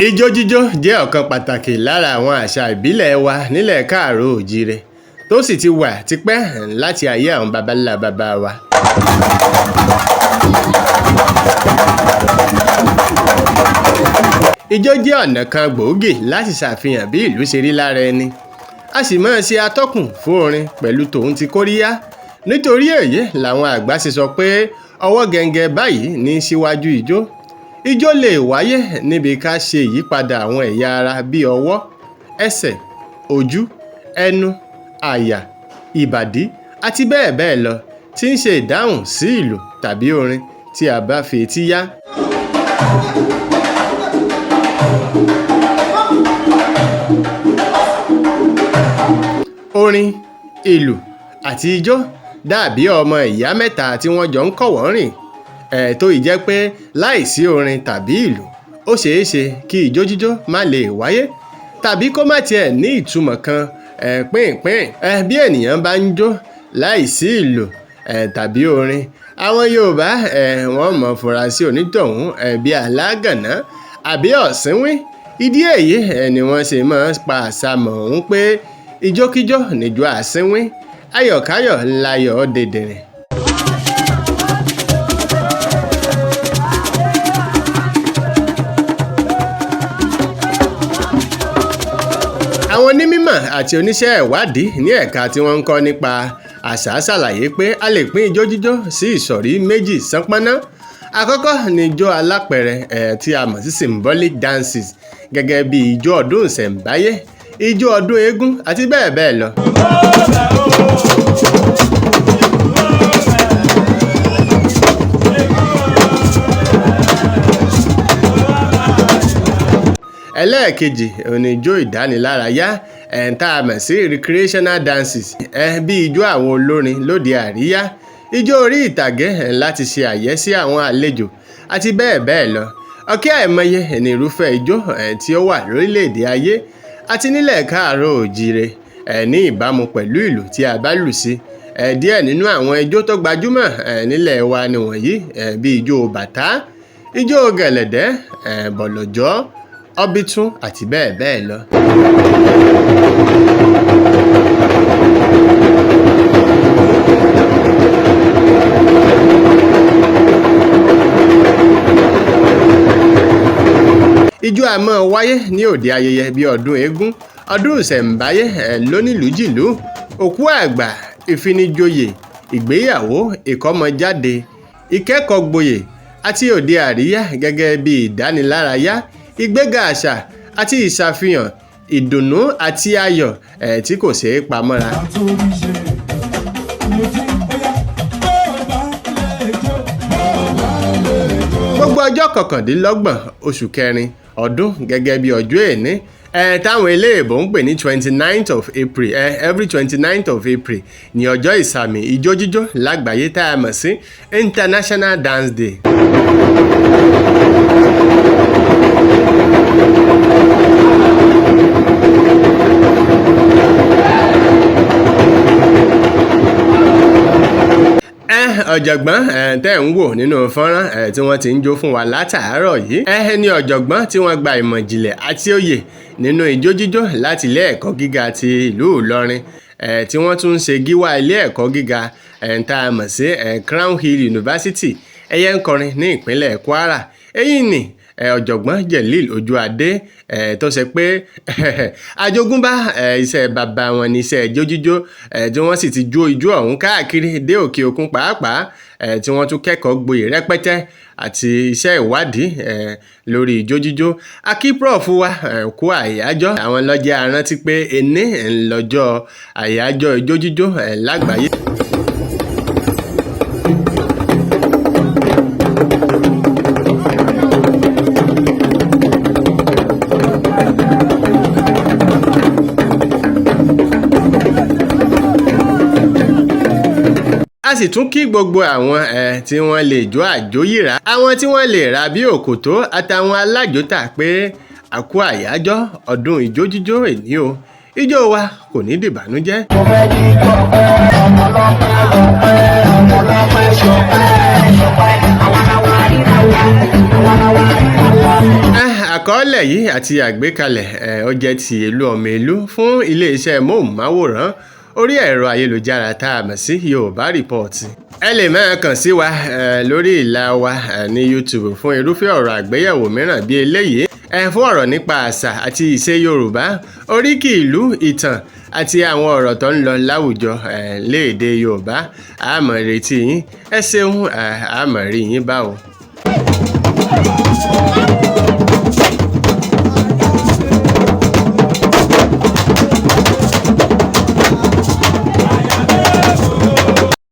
Ijó jíjó jẹ́ ọ̀kan pàtàkì lára àwọn àṣà ìbílẹ̀ wa nílẹ̀ káàárọ̀ oòjíire, tó sì ti wà tipẹ́ láti ayé àwọn baba ńlá baba wa. Ijó jẹ́ ọ̀nà kan gbòógì láti ṣàfihàn bí ìlú ṣe rí lára ẹni. A sì máa ṣe atọ́kùn fún orin pẹ̀lú tòun ti kóríyá. Nítorí èyí làwọn àgbà ṣe sọ pé ọwọ́ gẹngẹ báyìí ní síwájú ijó. Ijó lè wáyé níbi ká ṣe ìyípadà àwọn ẹ̀yà ara bíi ọwọ́, ẹsẹ̀, ojú, ẹnu, àyà, ìbàdí àti bẹ́ẹ̀ bẹ́ẹ̀ lọ tí ń ṣe ìdáhùn sí ìlù tàbí orin tí a bá fi etí yá. Orin, ìlù àti ijó dàbí ọmọ ìyá mẹ́ta tí wọ́n jọ ń kọ́wọ̀ọ́-rìn, tó ì jẹ́ pé láìsí orin tàbí ìlù, ó ṣeé ṣe kí ijó jíjó má lè wáyé tàbí kó má tiẹ̀ ní ìtumọ̀ kan pínpín. Bí ènìyàn bá ń jó láìsí ìlù tàbí orin, àwọn Yorùbá wọ́n mọ̀ fura sí onítọ̀hún bí alágànná àbí ọ̀sínwín. Ìdí èyí ni wọ́n ṣe máa ń pa àṣàmọ̀ ọ̀hún pé ijókíjó nìjó àsínwín, ayọ̀káyọ̀ ńláyọ̀ dìndìnrìn. Àwọn onímọ̀ àti oníṣẹ́ ìwádìí ní ẹ̀ka tí wọ́n ń kọ́ nípa àṣà ṣàlàyé pé a lè pín ijó jíjó sí ìsọ̀rí méjì ṣánpọ́nná. Àkọ́kọ́ ni ijó alápẹ̀rẹ̀ tí a mọ̀ sí symbolic dances, gẹ́gẹ́ bí ijó ọdún ìṣẹ̀ǹbáyé, ijó ọdún eégún àti bẹ́ẹ̀ bẹ́ẹ̀ lọ. Ẹlẹ́ẹ̀kejì ni ijó ìdánilárayá tá a mọ̀ sí recreational dances, bí ijó àwọn olórin lóde àríyá, ijó orí ìtàgé láti ṣe àyẹ́sí àwọn àlejò àti bẹ́ẹ̀ bẹ́ẹ̀ lọ. Ọ̀kẹ́ àìmọye ní irúfẹ́ ijó tí ó wà lórílẹ̀-èdè ayé àti nílẹ̀ káàárọ̀ oòjíire ní ìbámu pẹ̀lú ìlù tí a bá lù sí. Díẹ̀ nínú àwọn ijó tó gbajúmọ̀ nílẹ̀ wa nìwọ̀nyí, bí ijó bàtá, ijó gẹ̀lẹ̀dẹ́, bọ̀lọ̀jọ̀, ọ̀bìtún àti bẹ́ẹ̀ bẹ́ẹ̀ lọ. Ijó a máa wáyé ní òde ayẹyẹ bíi ọdún eégún, ọdún ìṣẹ̀ǹbáyé lónílùújìlú, òkú àgbà, ìfinijoyè, ìgbéyàwó, ìkọ́mọjáde, ìkẹ́kọ̀ọ́gboyè àti òde àríyá gẹ́gẹ́ bí ìdánilárayá, ìgbéga àṣà àti ìṣàfihàn ìdùnnú àti ayọ̀ tí kò ṣeé pamọ́ra. Gbogbo ọjọ́ 29 oṣù kẹrin ọdún gẹ́gẹ́ bí ọjọ́ èní táwọn eléèbó ń pè ní 29th of April, every 29th of April ní ọjọ́ ìsàmì ijó jíjó lágbàáyé tá a mọ̀ sí International Dance Day. Ọ̀jọ̀gbọ́n tẹ́ ń wò nínú fọ́nrán tí wọ́n ti ń jó fún wa látàárọ̀ yìí ní ọ̀jọ̀gbọ́n tí wọ́n gba ìmọ̀ ìjìnlẹ̀ àti oyè nínú ijó jíjó láti ilé ẹ̀kọ́ gíga ti ìlú Ìlọrin, tí wọ́n tún ń ṣe gíwá ilé ẹ̀kọ́ gíga tá a mọ̀ sí Crown Hill University, Ẹyẹnkọrin ní ìpínlẹ̀ Kwara. Èyí ni ọ̀jọ̀gbọ́n Jelil Ojuade, tó ṣe pé àjogúnbá iṣẹ́ bàbá wọn ní iṣẹ́ ijó jíjó, tí wọ́n sì ti jó ijó ọ̀hún káàkiri dé òkè òkun pàápàá, tí wọ́n tún kẹ́kọ̀ọ́ gboyè rẹpẹtẹ àti iṣẹ́ ìwádìí lórí ijó jíjó. Akí Prof wa kú àyájọ́ àwọn lọ́jọ́ arántí pé ení ńlọ́jọ́ àyájọ́ ijó jíjó lágbàáyé. A sì tún kí gbogbo àwọn tí wọ́n lè jó àjóyìrá, àwọn tí wọ́n lè ra bí òkòtó àtàwọn alájótà pé àkú àyájọ́ ọdún ijó jíjó èní o. Ijó wa kò ní dìbànújẹ́. Mo fẹ́ jíjó ọpẹ́, ọmọ ọlọ́pẹ́ ọpẹ́, ọmọ ọlọ́pẹ́ ṣọpẹ́ ṣọpẹ́, àwa ríra wa, àwa ríra wa. Àkọọ́lẹ̀ yìí àti àgbékalẹ̀ ó jẹ́ ti ìlú ọmọ ìlú fún iléeṣẹ́ móhùnmáwòrán orí ẹ̀rọ ayélujára tá a mọ̀ sí Yorùbá Report. Ẹ lè máa kàn sí wa lórí ìlà wa ní YouTube fún irúfẹ́ ọ̀rọ̀ àgbéyẹ̀wò mìíràn bí eléyìí, fún ọ̀rọ̀ nípa àṣà àti ìṣe Yorùbá, oríkì ìlú, ìtàn àti àwọn ọ̀rọ̀ tó ń lọ láwùjọ léèdè Yorùbá. A máa retí yín. Ẹ ṣeun, a máa rí yín báwo.